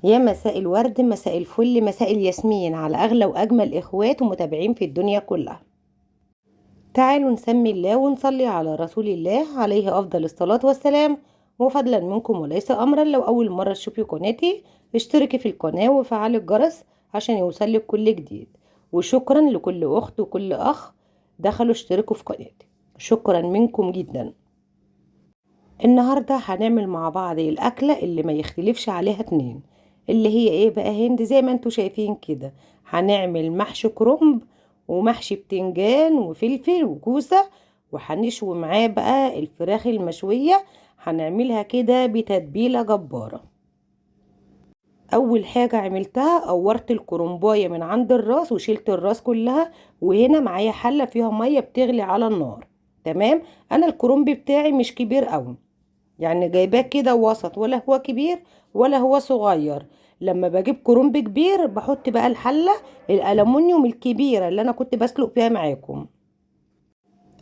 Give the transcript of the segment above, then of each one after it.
يا مساء الورد، مساء الفل، مساء الياسمين على أغلى وأجمل إخوات ومتابعين في الدنيا كلها. تعالوا نسمي الله ونصلي على رسول الله عليه أفضل الصلاة والسلام. وفضلا منكم وليس أمرا، لو أول مرة تشوفي قناتي اشتركي في القناة وفعلي الجرس عشان يوصلك كل جديد. وشكرا لكل أخت وكل أخ دخلوا اشتركوا في قناتي، شكرا منكم جدا. النهاردة هنعمل مع بعض الأكلة اللي ما يختلفش عليها اتنين، اللي هي ايه بقى هند؟ زي ما انتوا شايفين كده هنعمل محشي كرنب ومحشي بتنجان وفلفل وكوسة، وهنشوي معاه بقى الفراخ المشوية. هنعملها كده بتتبيلة جبارة. اول حاجة عملتها قورت الكرنباية من عند الراس وشلت الراس كلها، وهنا معايا حلة فيها مية بتغلي على النار. تمام، انا الكرنب بتاعي مش كبير قوي، يعني جايباه كده وسط، ولا هو كبير ولا هو صغير. لما بجيب كرنب كبير بحط بقى الحلة الألمونيوم الكبيرة اللي انا كنت بسلق فيها معاكم.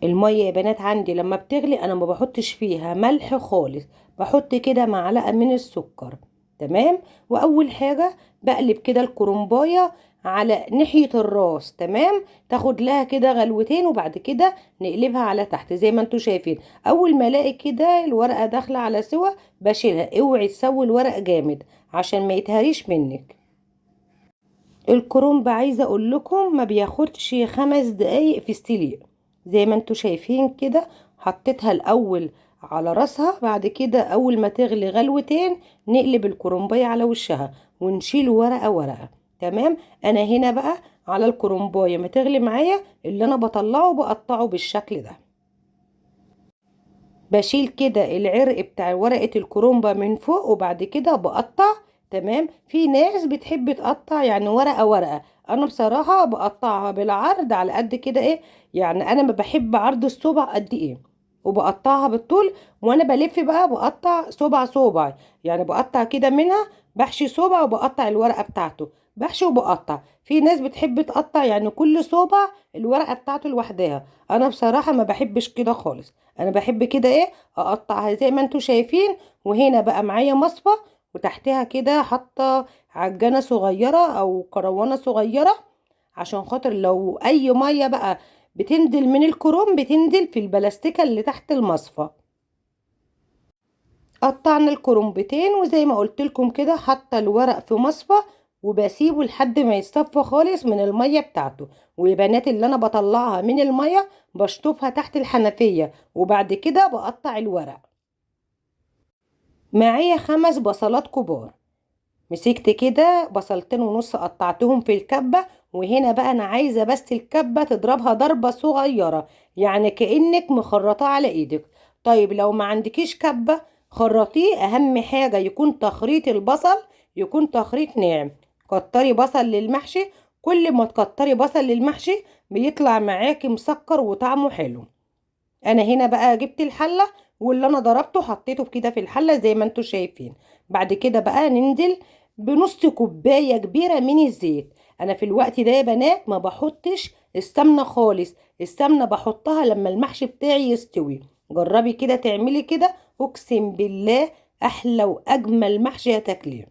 المية يا بنات عندي لما بتغلي انا ما بحطش فيها ملح خالص، بحط كده معلقة من السكر. تمام، واول حاجة بقلب كده الكرنباية على ناحية الراس. تمام، تاخد لها كده غلوتين وبعد كده نقلبها على تحت زي ما انتوا شايفين. اول ما الاقي كده الورقة داخلة على سوا بشيلها. اوعي تسوي الورق جامد عشان ما يتهريش منك. الكرنب عايزة اقول لكم ما بياخدش 5 دقايق في السليق. زي ما انتوا شايفين كده حطيتها الاول على راسها، بعد كده اول ما تغلي غلوتين نقلب الكرنباية على وشها ونشيل ورقة ورقة. تمام، انا هنا بقى على الكرنباية ما تغلي معايا اللي انا بطلعه بقطعه بالشكل ده. بشيل كده العرق بتاع ورقة الكرنبة من فوق وبعد كده بقطع. تمام، في ناس بتحب تقطع يعني ورقة ورقة، انا بصراحة بقطعها بالعرض على قد كده ايه، يعني انا ما بحب عرض الصبع قد ايه، وبقطعها بالطول. وانا بلف بقى بقطع صبع صبع، يعني بقطع كده منها، بحشي صبع وبقطع الورقة بتاعته، بحشي وبقطع. في ناس بتحب تقطع يعني كل صبع الورقة بتاعته لوحدها، انا بصراحة ما بحبش كده خالص. انا بحب كده ايه، اقطعها زي ما انتوا شايفين. وهنا بقى معايا مصفى وتحتها كده حاطه عجانه صغيرة او كروانه صغيرة، عشان خاطر لو اي مية بقى بتنزل من الكروم بتنزل في البلاستيكه اللي تحت المصفى. قطعنا الكرنبتين وزي ما قلت لكم كده حاطه الورق في مصفى وبسيبه لحد ما يتصفى خالص من المية بتاعته. والبنات اللي انا بطلعها من المية بشطفها تحت الحنفية وبعد كده بقطع الورق. معايا 5 بصلات كبار، مسكت كده بصلتين ونص قطعتهم في الكبة. وهنا بقى انا عايزة بس الكبة تضربها ضربة صغيرة، يعني كأنك مخرطاه على ايدك. طيب لو ما عندكيش كبة خرطيه، اهم حاجة يكون تخريط البصل يكون تخريط ناعم. كتري بصل للمحشي، كل ما تكتري بصل للمحشي بيطلع معاكي مسكر وطعمه حلو. انا هنا بقى جبت الحلة واللي انا ضربته حطيته كده في الحلة زي ما انتوا شايفين. بعد كده بقى ننزل بنص كوباية كبيرة من الزيت. انا في الوقت ده يا بنات ما بحطش السمنة خالص، السمنة بحطها لما المحشي بتاعي يستوي. جربي كده تعملي كده، اقسم بالله احلى واجمل محشي هتاكليه.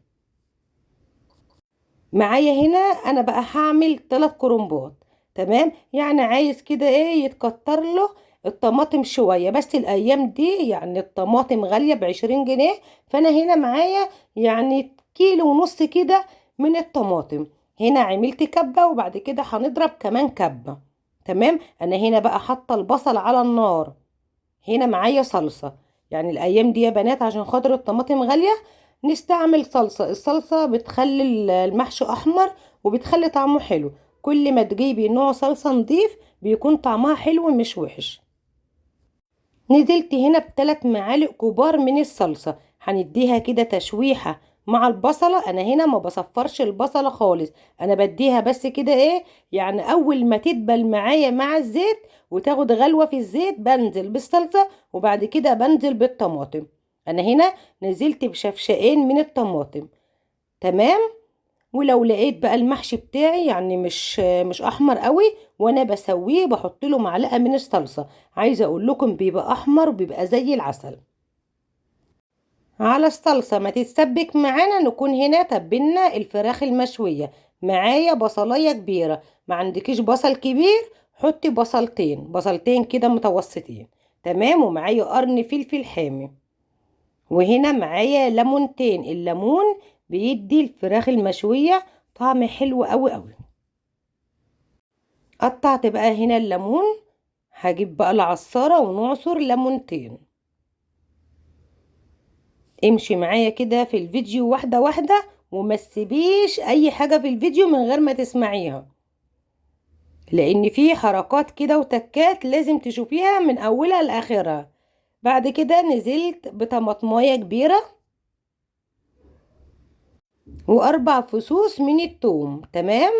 معايا هنا انا بقى هعمل 3 كرنبات. تمام، يعني عايز كده ايه يتكتر له الطماطم شوية، بس الايام دي يعني الطماطم غالية ب20 جنيه، فانا هنا معايا يعني كيلو ونص كده من الطماطم. هنا عملت كبه وبعد كده هنضرب كمان كبه. تمام، انا هنا بقى حاطه البصل على النار. هنا معايا صلصه، يعني الايام دي يا بنات عشان خاطر الطماطم غالية نستعمل صلصه. الصلصه بتخلي المحشي احمر وبتخلي طعمه حلو. كل ما تجيبي نوع صلصه نضيف بيكون طعمها حلو مش وحش. نزلت هنا ب3 معالق كبار من الصلصة، هنديها كده تشويحة مع البصلة. انا هنا ما بصفرش البصلة خالص، انا بديها بس كده ايه، يعني اول ما تدبل معايا مع الزيت وتاخد غلوة في الزيت بنزل بالصلصة وبعد كده بنزل بالطماطم. انا هنا نزلت بشفشقين من الطماطم. تمام، ولو لقيت بقى المحشي بتاعي يعني مش احمر قوي وانا بسويه بحط له معلقه من الصلصه. عايزه اقول لكم بيبقى احمر وبيبقى زي العسل. على الصلصة ما تتسبك معانا نكون هنا تبلنا الفراخ المشوية. معايا بصلاية كبيرة، ما عندكيش بصل كبير حطي بصلتين، بصلتين كده متوسطين. تمام. ومعايا قرن فلفل حامي، وهنا معايا ليمونتين. الليمون بيدي الفراخ المشوية طعم حلو قوي قوي. قطعت بقى هنا الليمون، هجيب بقى العصارة ونعصر ليمونتين. امشي معايا كده في الفيديو واحدة واحدة، وما تسيبيش اي حاجة في الفيديو من غير ما تسمعيها، لان في حركات كده وتكات لازم تشوفيها من اولها لاخرها. بعد كده نزلت بطماطمايه كبيرة و4 فصوص من التوم. تمام.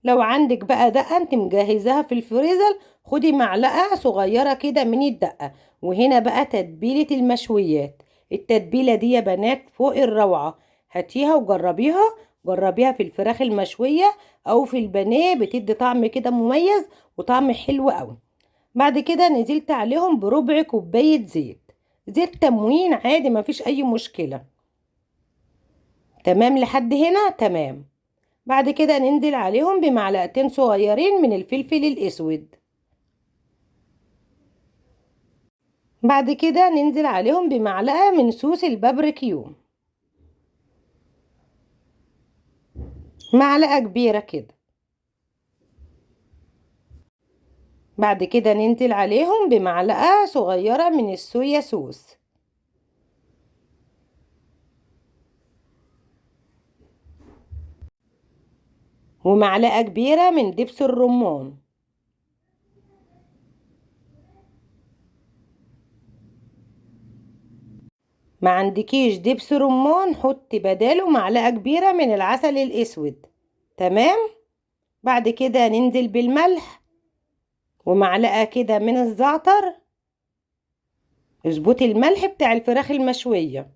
لو عندك بقى دقة انت مجهزاها في الفريزر خدي معلقة صغيرة كده من الدقة. وهنا بقى تتبيلة المشويات، التتبيلة دي يا بنات فوق الروعة، هاتيها وجربيها. جربيها في الفراخ المشوية او في البانيه، بتدي طعم كده مميز وطعم حلو قوي. بعد كده نزلت عليهم بربع كوباية زيت، زيت تموين عادي ما فيش اي مشكلة. تمام لحد هنا تمام. بعد كده ننزل عليهم بمعلقتين صغيرين من الفلفل الاسود. بعد كده ننزل عليهم بمعلقة من صوص البابريكيو، معلقة كبيرة كده. بعد كده ننزل عليهم بمعلقة صغيرة من الصويا صوص. ومعلقة كبيرة من دبس الرمان. ما عندكيش دبس رمان حطي بداله معلقة كبيرة من العسل الاسود. تمام. بعد كده ننزل بالملح ومعلقة كده من الزعتر، اظبطي الملح بتاع الفراخ المشوية،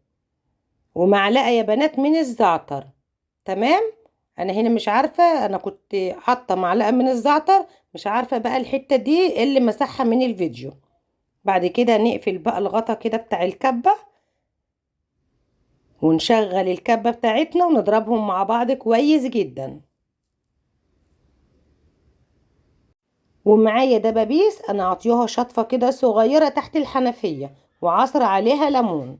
ومعلقة يا بنات من الزعتر. تمام. انا هنا مش عارفة، انا كنت حاطة معلقة من الزعتر، مش عارفة بقى الحتة دي اللي مسحها من الفيديو. بعد كده نقفل بقى الغطا كده بتاع الكبة، ونشغل الكبة بتاعتنا ونضربهم مع بعض كويس جدا. ومعايا دبابيس انا عطيها شطفة كده صغيرة تحت الحنفية وعصر عليها ليمون.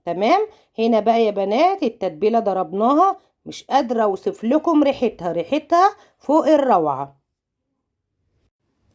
تمام. هنا بقى يا بنات التتبيلة ضربناها، مش قادرة اوصف لكم ريحتها، ريحتها فوق الروعة.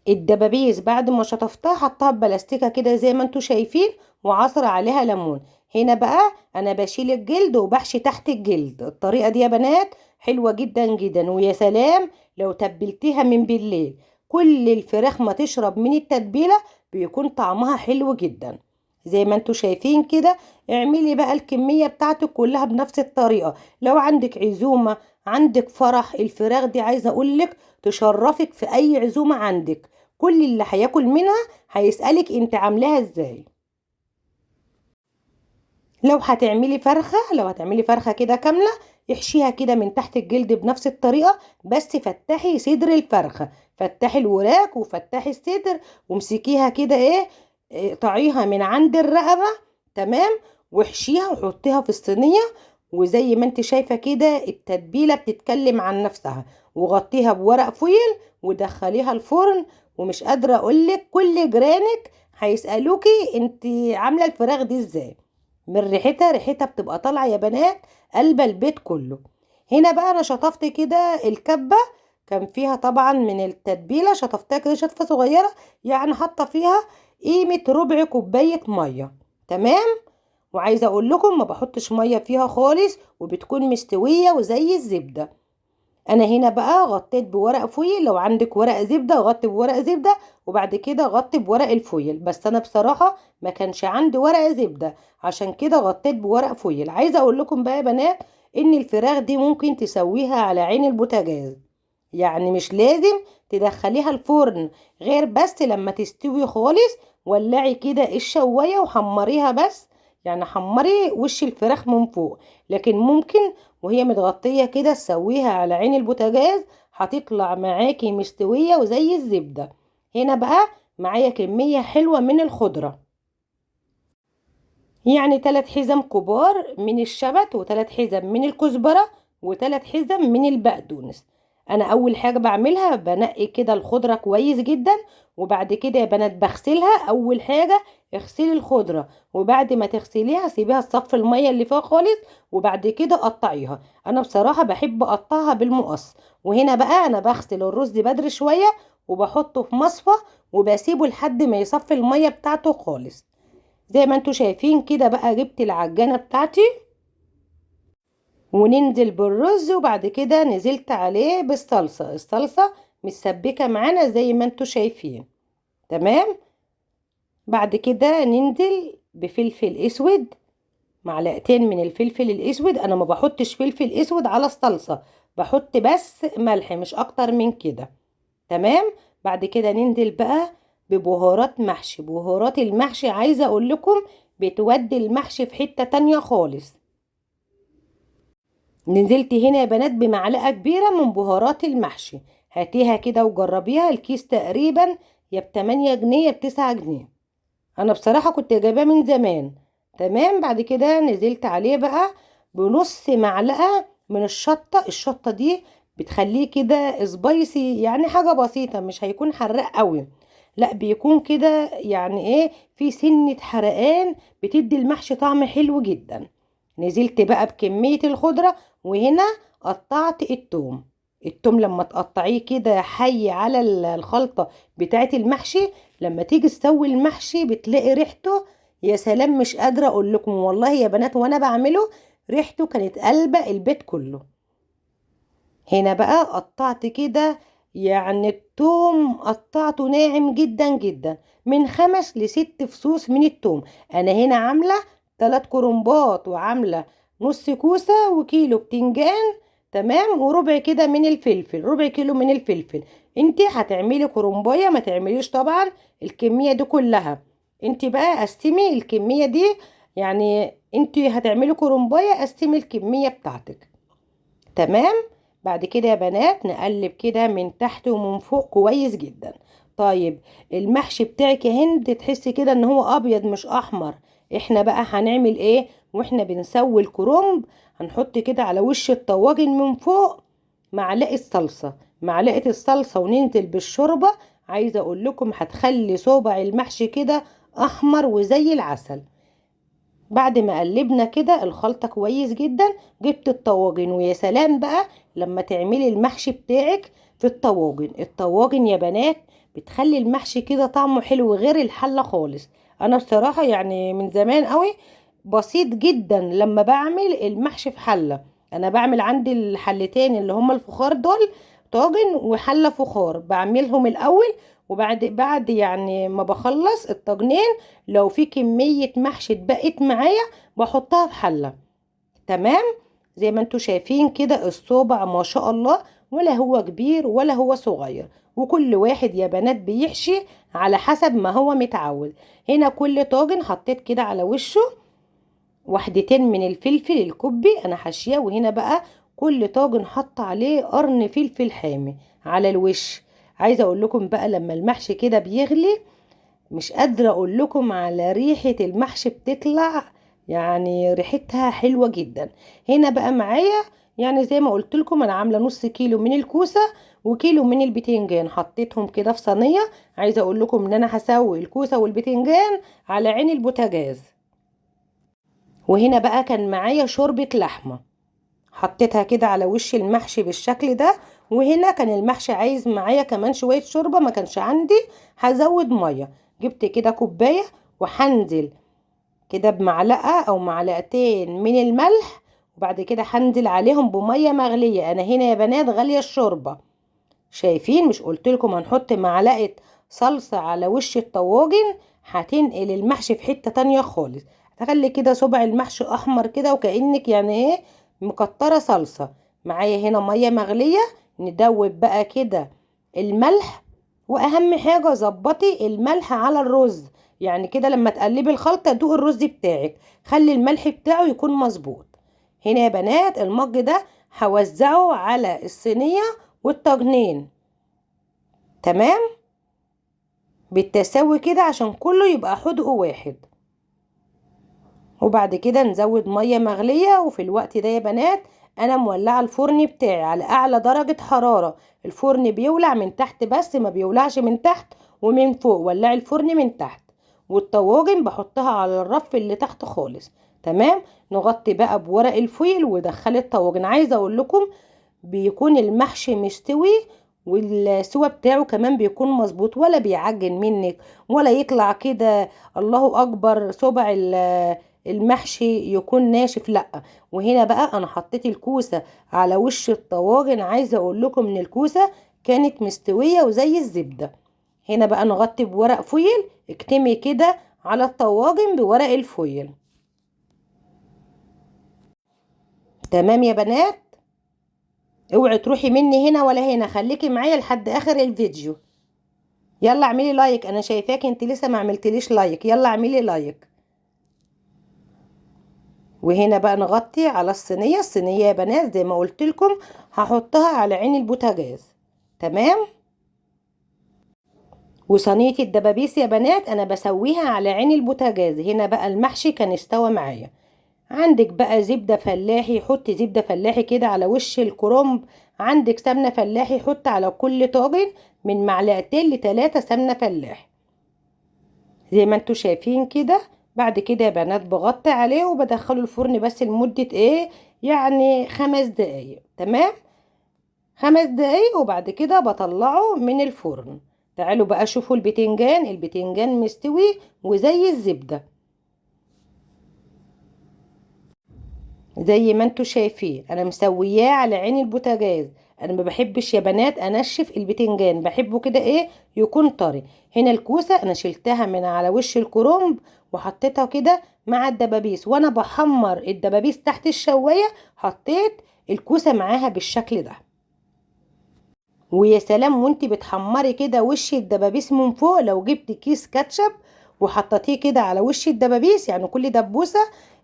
الدبابيس بعد ما شطفتها حطها ببلاستيكة كده زي ما انتوا شايفين وعصر عليها ليمون. هنا بقى انا بشيل الجلد وبحشي تحت الجلد. الطريقة دي يا بنات حلوة جدا جدا، ويا سلام لو تبلتيها من بالليل، كل الفراخ ما تشرب من التتبيلة بيكون طعمها حلو جدا. زي ما انتوا شايفين كده اعملي بقى الكمية بتاعتك كلها بنفس الطريقة. لو عندك عزومة، عندك فرح، الفراخ دي عايزة اقولك تشرفك في اي عزومة عندك، كل اللي هياكل منها هيسألك انت عاملاها ازاي. لو هتعملي فرخة، لو هتعملي فرخة كده كاملة احشيها كده من تحت الجلد بنفس الطريقة، بس فتحي صدر الفرخة، فتحي الوراك وفتحي الصدر وامسكيها كده ايه، اقطعيها من عند الرقبة. تمام. واحشيها وحطيها في الصينية، وزي ما انت شايفة كده التتبيلة بتتكلم عن نفسها، وغطيها بورق فويل ودخليها الفرن. ومش قادرة اقولك كل جيرانك هيسألوكي انت عاملة الفراخ دي ازاي، من ريحتها، ريحتها بتبقى طالعة يا بنات قلب البيت كله. هنا بقى انا شطفت كده الكبة، كان فيها طبعا من التتبيلة، شطفتها كده شطفة صغيرة، يعني حاطة فيها قيمة ربع كوباية مية. تمام. وعايزة اقول لكم ما بحطش مية فيها خالص، وبتكون مستوية وزي الزبدة. انا هنا بقى غطيت بورق فويل، لو عندك ورق زبدة غطي بورق زبدة، وبعد كده غطي بورق الفويل، بس انا بصراحة ما كانش عندي ورق زبدة عشان كده غطيت بورق فويل. عايزة اقول لكم بقى يا بنات ان الفراخ دي ممكن تسويها على عين البوتاجاز، يعني مش لازم تدخليها الفرن، غير بس لما تستوي خالص ولعي كده الشواية وحمريها بس، يعني حمري وش الفراخ من فوق، لكن ممكن وهي متغطية كده تسويها على عين البوتاجاز، هتطلع معاكي مستوية وزي الزبدة. هنا بقى معايا كمية حلوة من الخضرة، يعني 3 حزم كبار من الشبت، و3 حزم من الكزبرة، و3 حزم من البقدونس. انا اول حاجة بعملها بنقي كده الخضرة كويس جدا، وبعد كده يا بنات بغسلها. اول حاجة اغسلي الخضرة، وبعد ما تغسليها سيبيها تصفي المية اللي فيها خالص، وبعد كده قطعيها. انا بصراحة بحب اقطعها بالمقص. وهنا بقى انا بغسل الرز بدري شوية وبحطه في مصفى وبسيبه لحد ما يصفي المية بتاعته خالص. زي ما انتوا شايفين كده بقى جبت العجانة بتاعتي وننزل بالرز، وبعد كده نزلت عليه بالصلصة. الصلصة متسبكة معانا زي ما انتوا شايفين، تمام. بعد كده ننزل بفلفل اسود، معلقتين من الفلفل الاسود. انا ما بحطش فلفل اسود على الصلصة، بحط بس ملح مش اكتر من كده، تمام. بعد كده ننزل بقى ببهارات محشي. بهارات المحشي عايزة اقول لكم بتودي المحشي في حتة تانية خالص. نزلت هنا يا بنات بمعلقة كبيرة من بهارات المحشي، هاتيها كده وجربيها. الكيس تقريبا يا ب8 جنيه يا ب9 جنيه، انا بصراحة كنت جايباه من زمان، تمام. بعد كده نزلت عليه بقى بنص معلقة من الشطة. الشطة دي بتخليه كده سبايسي، يعني حاجة بسيطة، مش هيكون حراق قوي، لا بيكون كده يعني ايه، في سنة حرقان، بتدي المحشي طعم حلو جدا. نزلت بقى بكمية الخضرة، وهنا قطعت التوم. التوم لما تقطعيه كده حي على الخلطة بتاعت المحشي، لما تيجي تسوي المحشي بتلاقي ريحته يا سلام، مش قادرة اقول لكم والله يا بنات وانا بعمله ريحته كانت قلبة البيت كله. هنا بقى قطعت كده يعني التوم، قطعته ناعم جدا جدا، من 5 ل6 فصوص من التوم. انا هنا عاملة 3 كرنبات، وعاملة نص كوسة وكيلو بتنجان، تمام، وربع كده من الفلفل، ربع كيلو من الفلفل. انت هتعملي كرنبايه، ما تعمليش طبعا الكمية دي كلها، انت بقى قسمي الكمية دي، يعني انت هتعملي كرنبايه قسمي الكمية بتاعتك، تمام. بعد كده يا بنات نقلب كده من تحت ومن فوق كويس جدا. طيب المحشي بتاعك يا هند تحسي كده ان هو ابيض مش احمر. احنا بقى هنعمل ايه واحنا بنسوي الكرنب؟ هنحط كده على وش الطواجن من فوق معلقه صلصه، معلقه الصلصه، وننزل بالشوربه. عايزه اقول لكم هتخلي صوبع المحشي كده احمر وزي العسل. بعد ما قلبنا كده الخلطة كويس جدا، جبت الطواجن. ويا سلام بقى لما تعملي المحشي بتاعك في الطواجن. الطواجن يا بنات بتخلي المحشي كده طعمه حلو غير الحلة خالص. انا بصراحة يعني من زمان قوي بسيط جدا لما بعمل المحشي في حلة. انا بعمل عندي الحلتين اللي هما الفخار دول، طاجن وحلة فخار، بعملهم الاول، وبعد يعني ما بخلص الطاجنين لو في كمية محشي اتبقت معايا بحطها في حلة، تمام. زي ما انتوا شايفين كده الصوبع ما شاء الله، ولا هو كبير ولا هو صغير، وكل واحد يا بنات بيحشي على حسب ما هو متعود. هنا كل طاجن حطيت كده على وشه وحدتين من الفلفل الكوبي انا حاشياه، وهنا بقى كل طاجن حط عليه قرن فلفل حامي على الوش. عايزه اقول لكم بقى لما المحشي كده بيغلي مش قادرة اقول لكم على ريحه المحشي بتطلع، يعني ريحتها حلوة جدا. هنا بقى معايا يعني زي ما قلت لكم انا عامله نص كيلو من الكوسه وكيلو من البتنجان، حطيتهم كده في صينية. عايزه اقول لكم ان انا هسوي الكوسه والبتنجان على عين البوتاجاز. وهنا بقى كان معايا شوربة لحمه، حطيتها كده على وش المحشي بالشكل ده. وهنا كان المحشي عايز معايا كمان شوية شوربة، ما كانش عندي، هزود مية. جبت كده كوباية وهنزل كده بمعلقه او معلقتين من الملح، وبعد كده هنزل عليهم بميه مغليه. انا هنا يا بنات غالية الشوربة، شايفين؟ مش قلت لكم هنحط معلقه صلصه على وش الطواجن، هتنقل المحشي في حتة تانية خالص، هتخلي كده صبع المحشي احمر كده وكأنك يعني ايه مكتره صلصه. معايا هنا مية مغليه، ندوب بقى كده الملح. واهم حاجة ظبطي الملح على الرز، يعني كده لما تقلبي الخلطة دوق الرز بتاعك، خلي الملح بتاعه يكون مظبوط. هنا يا بنات المج ده هوزعه على الصينية والطاجنين، تمام، بالتساوي كده عشان كله يبقى حدقه واحد. وبعد كده نزود مية مغليه. وفي الوقت ده يا بنات انا مولعه الفرن بتاعي على اعلى درجه حرارة، الفرن بيولع من تحت بس، ما بيولعش من تحت ومن فوق، ولعي الفرن من تحت. والطواجن بحطها على الرف اللي تحت خالص. تمام. نغطي بقى بورق الفويل ودخلي الطواجن. عايزه اقول لكم بيكون المحشي مستوي، والسوى بتاعه كمان بيكون مظبوط، ولا بيعجن منك ولا يطلع كده الله اكبر صبع المحشي يكون ناشف، لا. وهنا بقى انا حطيت الكوسه على وش الطواجن، عايزه اقول لكم ان الكوسه كانت مستوية وزي الزبدة. هنا بقى نغطي بورق فويل، اكتمي كده على الطواجن بورق الفويل. تمام يا بنات، اوعي تروحي مني هنا ولا هنا، خليكي معايا لحد اخر الفيديو. يلا اعملي like، انا شايفاكي انت لسه ما عملتليش like، يلا اعملي like. وهنا بقى نغطي على الصينية. الصينية يا بنات زي ما قلت لكم هحطها على عين البوتاجاز. تمام. وصينيه الدبابيس يا بنات انا بسويها على عين البوتاجاز. هنا بقى المحشي كان استوى معايا. عندك بقى زبدة فلاحي، حطي زبدة فلاحي كده على وش الكرنب. عندك سمنه فلاحي، حط على كل طاجن من معلقتين لتلاتة سمنه فلاحي زي ما انتوا شايفين كده. بعد كده يا بنات بغطي عليه وبدخله الفرن بس لمدة ايه، يعني 5 دقايق. تمام، 5 دقايق، وبعد كده بطلعه من الفرن. تعالوا بقى شوفوا البتنجان. البتنجان مستوي وزي الزبدة زي ما انتوا شايفين. انا مسوياه على عين البوتاجاز. انا ما بحبش يا بنات انشف البتنجان، بحبه كده ايه، يكون طري. هنا الكوسه انا شلتها من على وش الكرنب وحطيتها كده مع الدبابيس، وانا بحمر الدبابيس تحت الشوايه حطيت الكوسه معاها بالشكل ده. ويا سلام وانت بتحمري كده وش الدبابيس من فوق، لو جبت كيس كاتشب وحطيتيه كده على وش الدبابيس، يعني كل دبوسه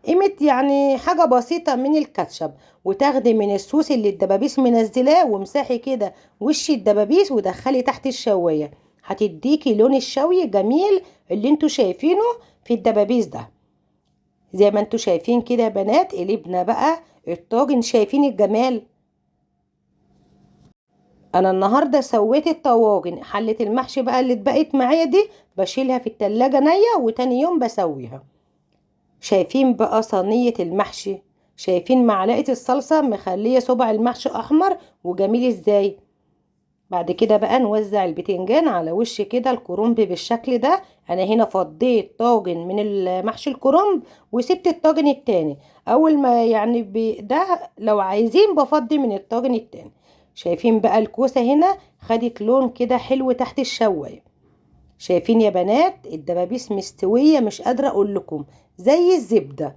قيمة يعني حاجة بسيطة من الكاتشب، وتاخدي من الصوص اللي الدبابيس منزلاه ومسحي كده وش الدبابيس ودخلي تحت الشوايه، هتديكي لون الشوي جميل اللي انتوا شايفينه في الدبابيس ده. زي ما انتوا شايفين كده يا بنات. قلبنا بقى الطاجن، شايفين الجمال؟ انا النهارده سويت الطواجن. حله المحشي بقى اللي اتبقت معايا دي بشيلها في التلاجة نيه وتاني يوم بسويها. شايفين بقى صينية المحشي، شايفين معلقه الصلصه مخليه صبع المحشي احمر وجميل ازاي. بعد كده بقى نوزع البتنجان على وش كده الكرنب بالشكل ده. انا هنا فضيت طاجن من المحشي الكرنب وسبت الطاجن التاني، اول ما يعني ده لو عايزين بفضي من الطاجن التاني. شايفين بقى الكوسه هنا خدت لون كده حلو تحت الشوايه. شايفين يا بنات الدبابيس مستوية، مش قادرة اقول لكم زي الزبدة.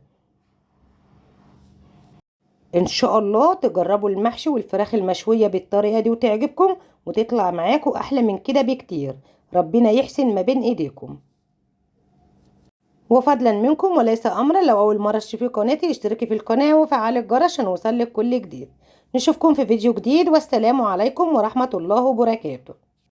ان شاء الله تجربوا المحشي والفراخ المشويه بالطريقة دي وتعجبكم وتطلع معاكم احلى من كده بكتير. ربنا يحسن ما بين ايديكم. وفضلا منكم وليس امرا، لو اول مرة تشوفي قناتي اشتركي في القناة وفعلي الجرس عشان يوصلك كل جديد. نشوفكم في فيديو جديد، والسلام عليكم ورحمة الله وبركاته.